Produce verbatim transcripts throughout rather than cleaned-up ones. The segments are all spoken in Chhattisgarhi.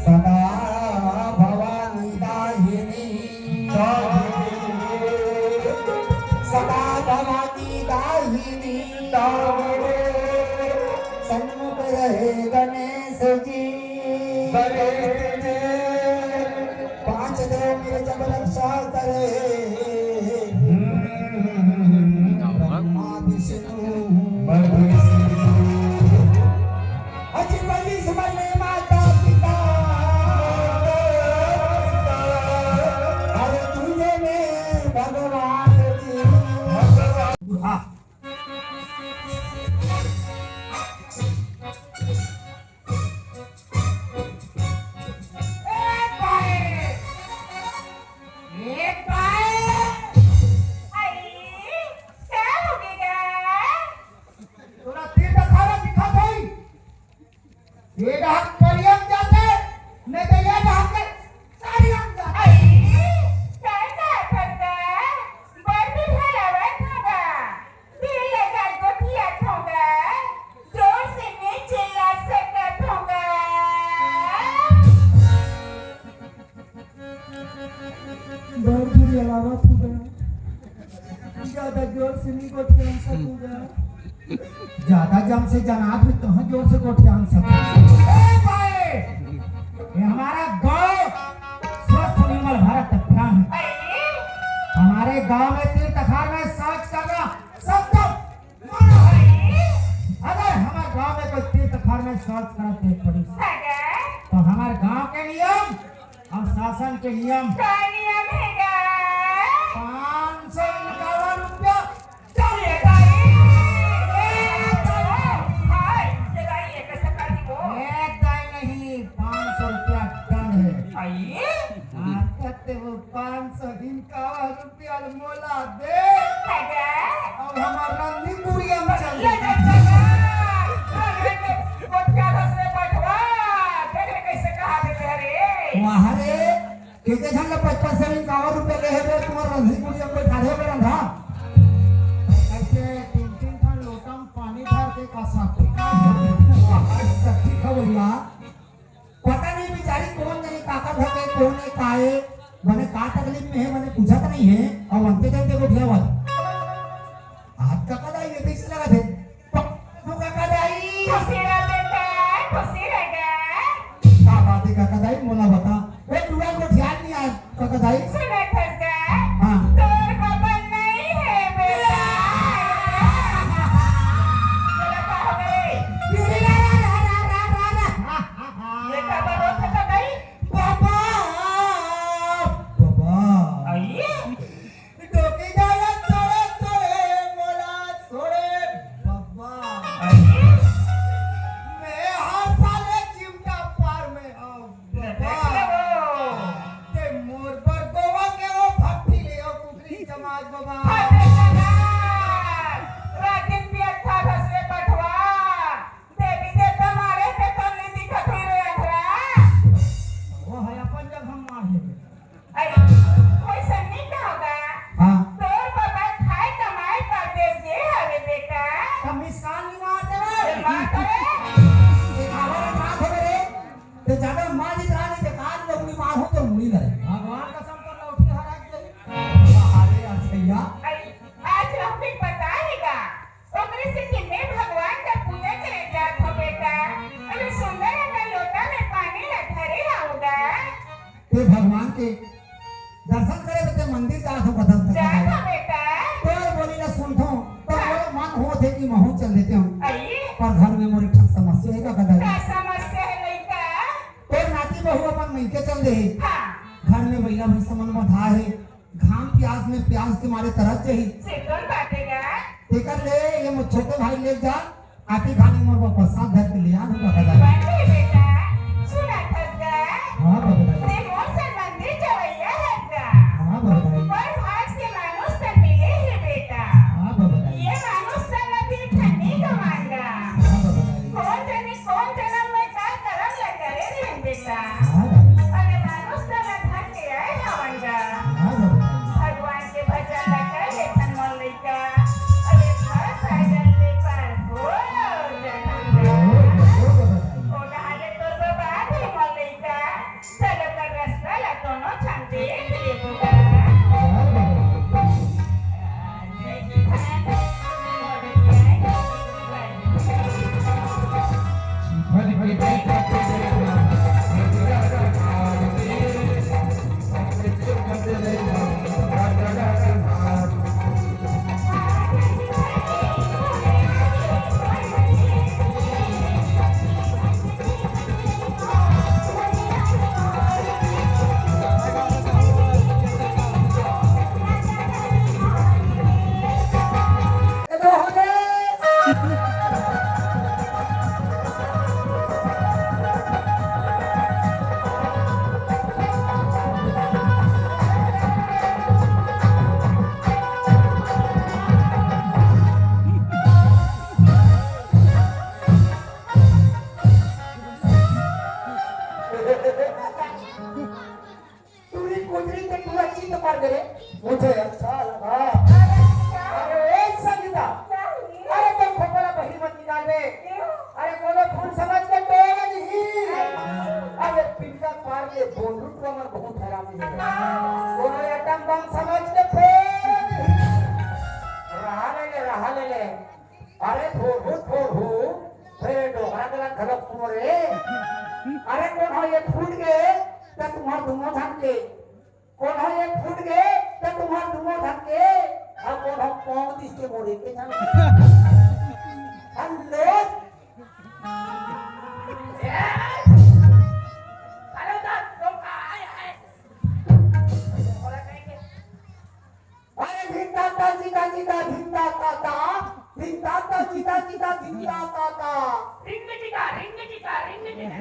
सदा भवानी दाहिनी, सदा भवानी दाहिनी, सन्मुख रहे गणेश जी। गणेश जी। पांच देव मेरे जब रक्षा करे। हम्म। ब्रह्मा विष्णु महेश। अजी बली समझ में माता पिता। अरे तुझे में भगवान जी। हाँ। ए भाई! ए भाई! आई, का हो गे गा? तोला तीर दखारा दिखत होई। ये डहक परियम जाते, नहीं तो ये डहक के सारियम जाते। आई, का का फंसा? बड़ भी भला बैठा गा। दिल लगा गोठिया ठोंगा, जोर से नहीं चिल्ला सका ठोंगा। बहुत बुरी अलावा ठोंगा, ज्यादा जोर से नहीं गोठिया सकूंगा। ज्यादा जम से जनात भी तो जोर से गोठिया सकूंगा। ए भाई, ये हमारा गांव स्वस्थ निर्मल भारत का प्राण है। हमारे गांव में तीर्थ आखाड़ा में शौच करना सबको अगर हमर गांव में कोई तीर्थ आखाड़ा में शौच करत देख पड़ी, तो हमर गांव के नियम और शासन के नियम, का नियम हे गा? पाँच सौ इक्यावन रुपया दंड हे। हाय, ये दाई, ये कैसे कर दी वो? ए दाई नहीं, पाँच सौ रुपया दंड हे। आई? हाँ, तो वो पाँच सौ इक्यावन रुपया मोला दे। अउ हमर रंधी कुरिया में चल दे। वाह रे, के के झन ला पचपन सौ इक्यावन रुपया ले हे बे, तुम्हर रंधी कुरिया में बैठा दे बे रंधा। ऐसे तीन तीन ठन लोटा में पानी भर के का साथी का साथी खवैया। पता नहीं बेचारी कोन जनी काकर धके, कोन ए काए, मने का तकलीफ में हे, मने पूछत नहीं हे, अउ अंते तंते गोठियावत। आज कका दाई ये कैसे लगा थे? प-, वो कका दाई। खुशी रह बेटा, खुशी रह गा। का बात हे कका दाई, मोला बता। ए, टूरा गोठियान नहीं आज। कका दाई? सुनत हस गा? हाँ। तोर बबन नहीं हे बेटा। बोला का हो गे? ये काबर रोत हे दाई? बाबा! बाबा! आई? डोकी जाया चोरे चोरे मोला छोड़े बाबा। आई? मैं हर साले चिमटा पार में आऊं। बाबा, ते मोर बर गोवा के वो भट्टी ले आओ, कुकरी जमात बाबा। रात दिन पियत था भसरे पठवा, देवी देवता मारे ते तो नहीं दिखत हुई रे अंधरा। वो है अपन जगह मार है। अरे, कोई सन्नी का होगा? हाँ। तोर बाबा खाए कमाए परदेस गे हवे बेटा। त मिसकाल नहीं मारते रे। ये बात है। ये खबर है, बात है रे। ते ज्यादा मार नहीं रहा, नहीं ते कान लोग नहीं मार हो तो मुड़ी लगे। भगवान कसम तो लौटी हरा के जाई। अरे, अछैया। अरे, आज हम भी पता है गा। ओकरे सेती मैं भगवान का पूजा करे जात हूँ बेटा। अभी सुंदर अकन लोटा में पानी ला धरे लाऊंगा। ते भगवान के दर्शन करे बर ते मंदिर जात हो, कथस त जात हो बेटा। तोर बोली ला सुनथों, त मोरो मन होत हे कि महूं चल देतेंव। अई। पर घर में मोर एक ठन समस्या हे कका दाई। का समस्या हे लइका? तोर नाती बहू अपन मइके चल दे हे। हाँ। घर में बइला भइसा मन बंधा हे, घाम पियास में पियास के मारे तरस जही। से तोर बात हे गा। तेकर ले ये मोर छोटे भाई ले जा, आती खानी मोर बर प्रसाद धर के ले आन, बता दाई। बने बेटा, सुनत हस गा? हाँ, बता दाई। ते मोर संग मंदिर जवइया हस गा। हाँ, बता दाई। बड़ भाग से मानुष तन मिले हे बेटा। हाँ, बता दाई। ये मानुष तन ला तीर ठन नी गंवान गा। हाँ, बता दाई। कोन जनी कोन जनम में का करम ला करे रहेन बेटा। हाँ, बता दाई। अरे मानुष तन ला धन के आए हवन गा। हाँ, बता दाई। भगवान के भजन ला कर लेथन मोर लइका। अरे भाषा जल्दी पर बोल जगन। ओ नहाले तोर बाबा भी मोर लइका। चलो कर रस्ता ला दोनों झन देख लेबो गा। टूरी कुंदरी के टूरा चित पर गए। मुझे अच्छा लगा। अरे, अरे, ए संगीता। क्या हुई? अरे, तो खोपड़ा बहिर मत निकाल बे। क्यों? अरे, कोनो फूल समझ के टोर नहीं। अरे, पिंका पार के बोंदू तो हमर बहुत हरामी है। कोनो एटम बम समझ के फोड़ नहीं। रहा ले ले, रहा ले ले। अरे थोरहू, थोरहू, फेर डोकरा के लग घलक सुनो रे। अरे कोन हो ये फूट के, त तुम्हार दुनो झन के। कोन हो ये फूट के, त तुम्हार दुनो झन के। अउ कोन हो पोंग दिस के मोरे के झन। हेलो। ए! अरे दा, तो का आय, आय। बोला कहीं के? अरे धिन ता ता जी ता जी ता, धिन ता ता ता, धिन ता ता जी ता जी ता, धिन ता ता ता। रिंग चिका, रिंग चिका, रिंग चिका।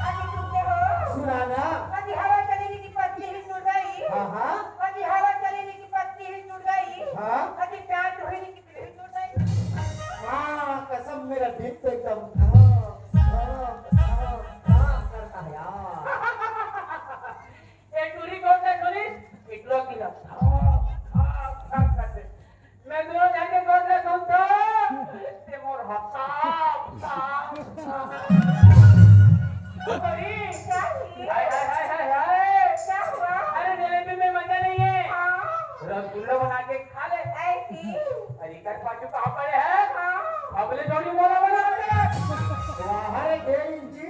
अरे तुम के हो? सुना ना। कभी हवा चलेगी कि पत्ती ही टूट गई। हाँ, हाँ। कभी हवा चलेगी कि पत्ती ही टूट गई। हाँ। कभी प्यार तो हुई कि दिल ही टूट गई। हाँ, कसम मेरा दिल तो एकदम धड़क, धड़क, धड़क, धड़क करता है यार। ए टूरी कोन ले सुनिस? इटलो की लग। मैं दोनों जाके कोन ले सुनता? ते मोर हफ्ता, हफ्ता, हफ्ता। अरे, क्या हुई? हाय, हाय, हाय, हाय, हाय। क्या हुआ? अरे, जलेबी में मजा नहीं है। हाँ। रसगुल्ला बना के खा ले। ऐसी? अरे, कर पाछू कहाँ पड़े हैं? हाँ। अबले थोड़ी मोला बना दे। वाह रे, डेढ़ इंची।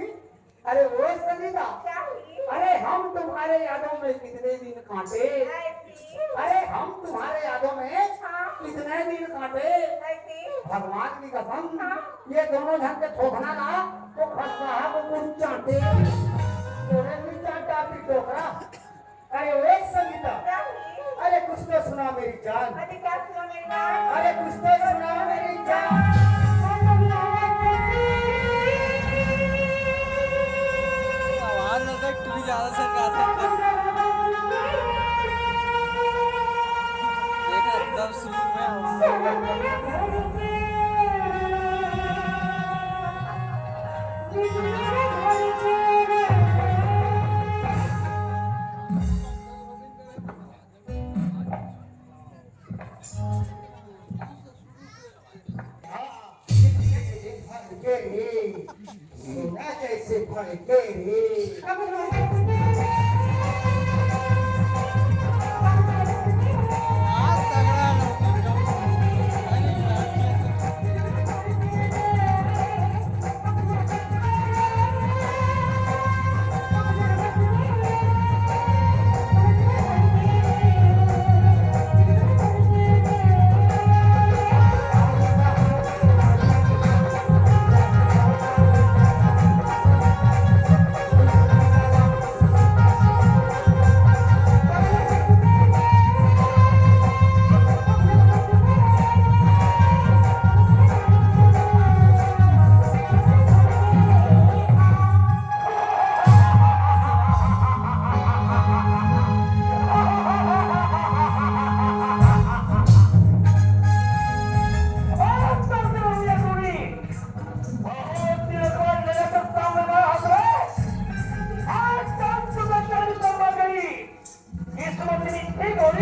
अरे ओ सविता, क्या हुई? अरे हम तुम्हारे यादों में कितने दिन काटे। ऐसी? अरे हम तुम्हारे यादों में हाँ। कितने दिन काटे। ऐसी? भगवान की कसम, हाँ। ये दोनों झन के थोथना ना, तो खसखा को कुछ चाटे। तोरे भी चाटा भी डोकरा। अरे ओ संगीता, क्या हुई? अरे कुछ तो सुना मेरी जान। अरे क्या सुना मेरी जान? अरे कुछ तो सुना मेरी जान। आवाज में तो टूरी ज्यादा सर का था। देखा एकदम सुर में आवाज।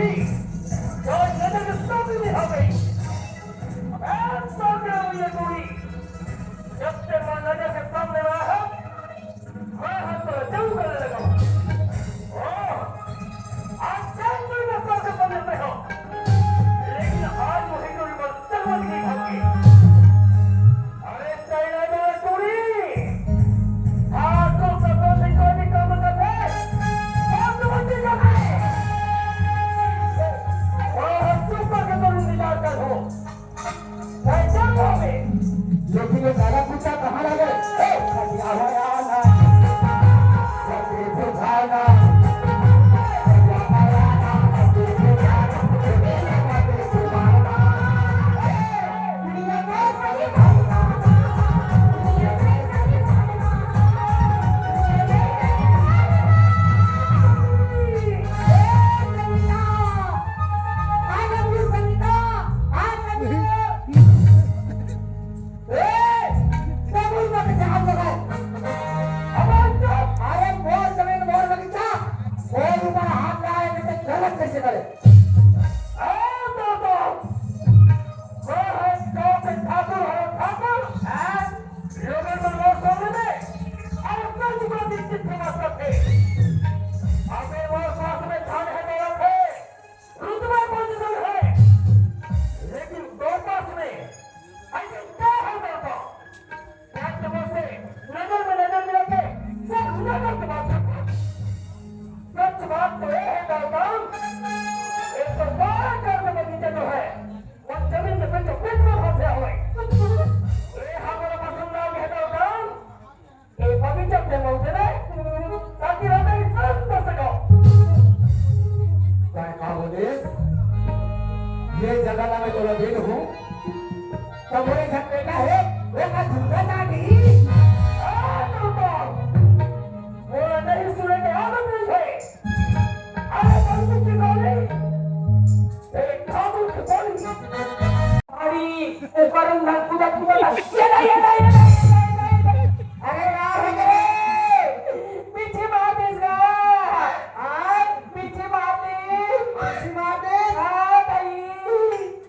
आज नजर के सामने में आ गई। अब ऐसा क्या हुई है टूरी? जब से मैं नजर के सामने में आया हूँ, मैं हर तरह जंग करने लगा हूँ। हाँ, आज जंग में मैं सर के बदलते हो, लेकिन आज वही टूरी पर जरूरत नहीं होगी। अरे चाइना डोर टूरी, ठाकुर का तो कोई भी काम करते, काम तो बंदी करते। और हम चुप करके तो इंतजार कर हो। भाई, चल रहा है। लेकिन ये सारा कुत्ता कहाँ रह गए? ए, खटिया हो यार ना। खटिया हो यार ना। अरे मोर जमीन, मोर बगीचा, मोर ऊपर हाथ लाए, मैं तो गलत कैसे करे? ए, तो, तो, मैं हर गांव के ठाकुर हरो ठाकुर, हैं? लोगन मन मोर सामने में, अरे कोई दुकान की चिट्ठी मत रखे। अबे मोर पास में धन है, दौलत है, रुतबा position है, लेकिन दो पास में ऐसे क्या है दौलत? आज जब से नजर में नजर मिला के सब नजर के बात करता। सच बात तो ये है दाऊदान, एक तो बारह एकड़ के बगीचा जो है, वो जमीन के बीचों बीच में फंसे हुए। ये हमारा पसंद नाम है दाऊदान, ये बगीचा के मौके में ताकि राजा इंसान कर सको। काय का बोले? ये जगह ना मैं तोला दे दूँ। तब बोले, "जब बेटा है, वो का झूठा ना नहीं।" आ, तो, तो। बोला नहीं सुने के आदत नहीं है। अरे, बंदूक की गोली। तेरे काबू की गोली। अरे, ऊपर उंगल पूरा, पूरा। ये ले, ये ले, ये ले। अरे, यार, अरे। पीछे मार दे इसका। हाँ, पीछे मार दे। पीछे मार दे। हाँ, भाई।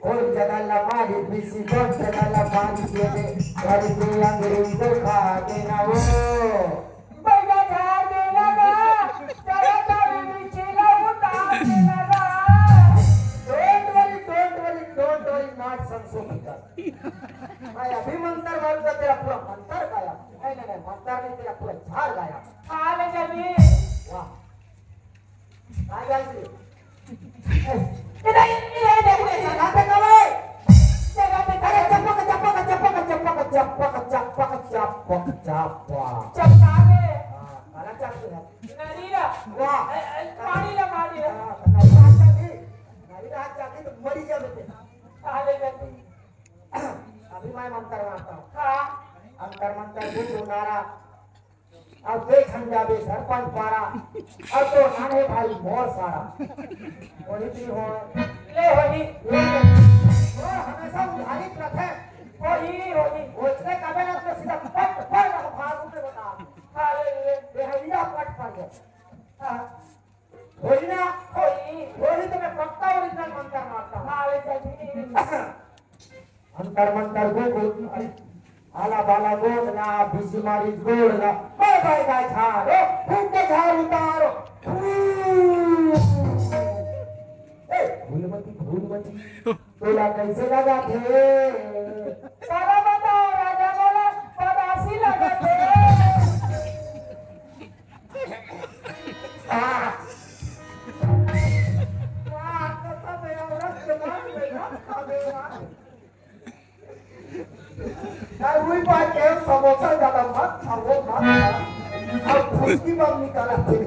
कोन जगह ला मारी पीसी, कोन जगह ला मारी ये दे, घर के अंग्रेज खा के ना वो। बैगा झाड़ देना ना, तेरा तारी पीछे ना उतार देना ना। Don't worry, don't worry, don't worry, not संसो फिकर। मैं अभी मंत्र मारूंगा, तेरा पूरा मंत्र गायब। नहीं, नहीं, नहीं, मंत्र नहीं, तेरा पूरा झाड़ गायब। हाँ, ले चलिए। वाह। आ जाइए। ए, नहीं, नहीं, नहीं, नहीं, नहीं, यहाँ पे कब है? जगह पे अरे, चप्पक, चप्पक, चप्पक, चप्पक, चप्पक, चप्पक, चप्पक, चप्पक। चप्पा रे। हाँ, खाना चाहते हैं। नहीं ला। वाह। ए, ए, पानी ला, पानी ला। हाँ, नहीं, रात जागी, नहीं, रात जागी तो मरी जा बेटे। खा ले बेटे। अभी मैं मंत्र मारता हूँ। हाँ। अंतर मंतर भी सुनारा। अब देख हम जाबे सरपंच पारा, अब तो नाने भाई मोर सारा। वही भी हो। ले होही। ये तो, वो हमेशा उधारी रखे। होही, होही। वो इसने कबे ना तो सीधा पट, पट ना भाग उठे बता। हाँ, ले, ले। ये है, ये पट पड़ गया। हाँ। होही ना? होही। होही तो मैं पक्का original मंत्र मारता हूँ। हाँ, ले, जल्दी। अंतर मंतर गोकुल, आला बाला गोद ला, बीसी मारी गोड़ ला, बाय बाय बाय झारो, फूक के झार उतारो। फू। ए, फूलमती, फूलमती, तोला कैसे लगा थे? सारा बताओ, राजा बोला, पदासी लगा थे। आ। वाह, तो सब औरत के नाम पे ना खा दे यार। यार, वही बात है, समोसा ज्यादा मत खाओ, मत खाओ। अब फुल्की बम निकाला थे।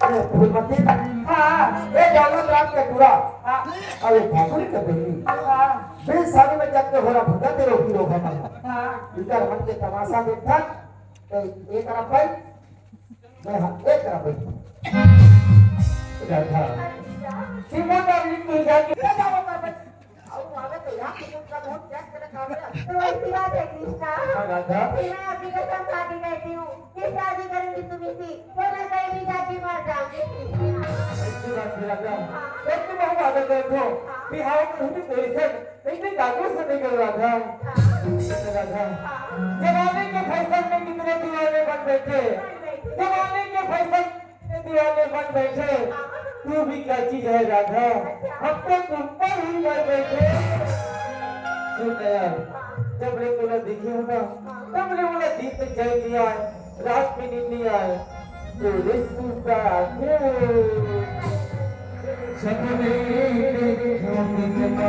अरे, फूलमती। हाँ। ये दौलत राम के पूरा। हाँ। अरे, ठाकुर के बेटी। हाँ। बीस साल में जब के हो रहा भूखा तेरे की रोका था। हाँ। इधर मन के तमाशा देखा, तो एक तरफ भाई, मैं हाँ, एक तरफ बैठ। राधा। श्रीमंत अरविंद तुलजा के ले जाओ कर बस। और माने तो यहाँ कुछ का बहुत क्या करे काम है। तो ऐसी बात है कृष्णा। हाँ, राधा। कि मैं अभी कसम खा के कहती हूँ कि शादी करूंगी तुम्ही से, वरना कहीं भी जाके मर जाऊंगी। ऐसी राधा, जब तुम हम वादा करत हो, बिहाव में हमें तेरे से, लेकिन जादू से नहीं कर राधा। राधा, जमाने के फैशन में कितने दीवाने बन बैठे, जमाने के फैशन में दीवाने बन बैठे। तू भी क्या चीज है राधा, हम तो तुम पर ही मर बैठे। सुन ना यार, जब ले तोला देखे हो ना, तब ले मोला दिन में चैन नहीं आए, रात में नींद नहीं आए। तोरे सुता के सपने देखो कितना।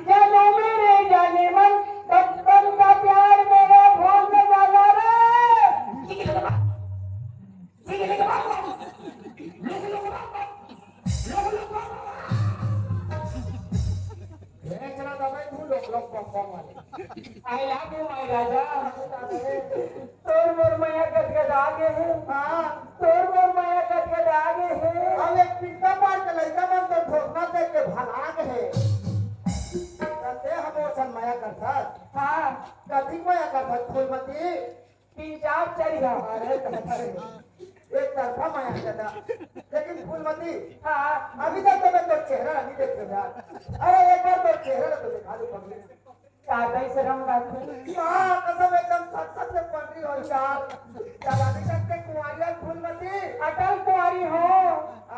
चलो मेरे जाने मन, बचपन का प्यार मेरा भूल न जाना रे। भेचरा दबाई तू लोग लोग बम बम वाले। I love you, my राजा। तोर मोर मया गदगदा गे हे। हाँ। तोर मोर मया गदगदा गे हे। अब एक पिंका पार के लइका मन तो ठोकना देख के भगा गे हे। कते हम ओसन मया करथस। हाँ। कतिक मया करथस फूलमती? तीन चार चरिहा। अरे, अरे, एक तरफा मया करथस। लेकिन फूलमती, हाँ। अभी तक तो मैं तोर चेहरा नहीं देखे यार। अरे, एक बार तोर चेहरा तो दिखा दे पगली। का दई शरम बात है? हाँ, कसम एकदम सक सक से पगली हो यार। जवानी तक के कुंवारी है फूलमती। अटल कुंवारी हो।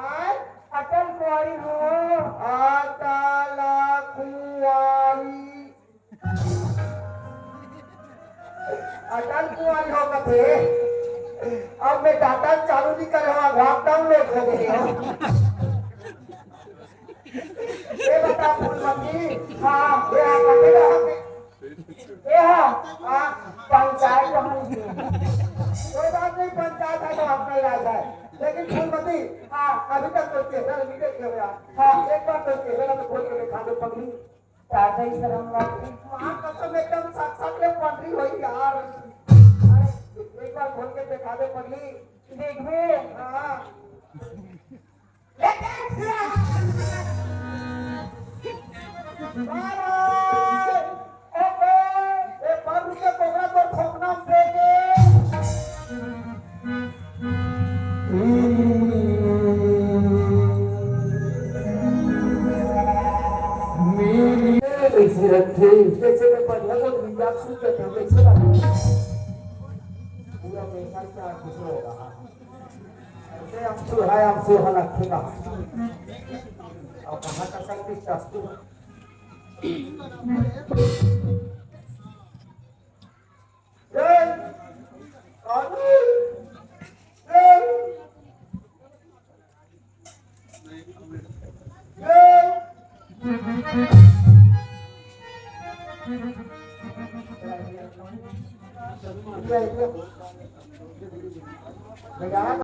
आय? अटल कुंवारी हो। अटल कुंवारी। अटल कुंवारी हो कथे। अब मैं data चालू नहीं करे हो, WhatsApp download हो गए हो। ये बता फूलमती। हाँ। ये आप अकेला हो के? ये हाँ। हाँ। पंचायत हम ही हैं। कोई बात नहीं, पंचायत है तो अपना इलाज है। लेकिन फूलमती, हाँ। अभी तक तो चेहरा नहीं देखे हो यार। हाँ। एक बार तो चेहरा तो खोल के दिखा दो पगली। ज्यादा ही शर्म लगती। माँ कसम एकदम साक्षात ले पंडरी होई यार। अरे, एक बार खोल के दिखा दे पगली। देखबे। हाँ। अरे, ए, ए, पर रुके कोबरा तो ठोकना पे के। मेरी ऐसी रखे, जैसे मैं बढ़िया को रिंगा सूट के थे, वैसे ना। पूरा पैसा क्या खुश होगा। ऐसे हम सुहाए, हम सुहा रखेगा। और कहाँ का सब कुछ सस्तु। जय कानून, जय, जय। भैया,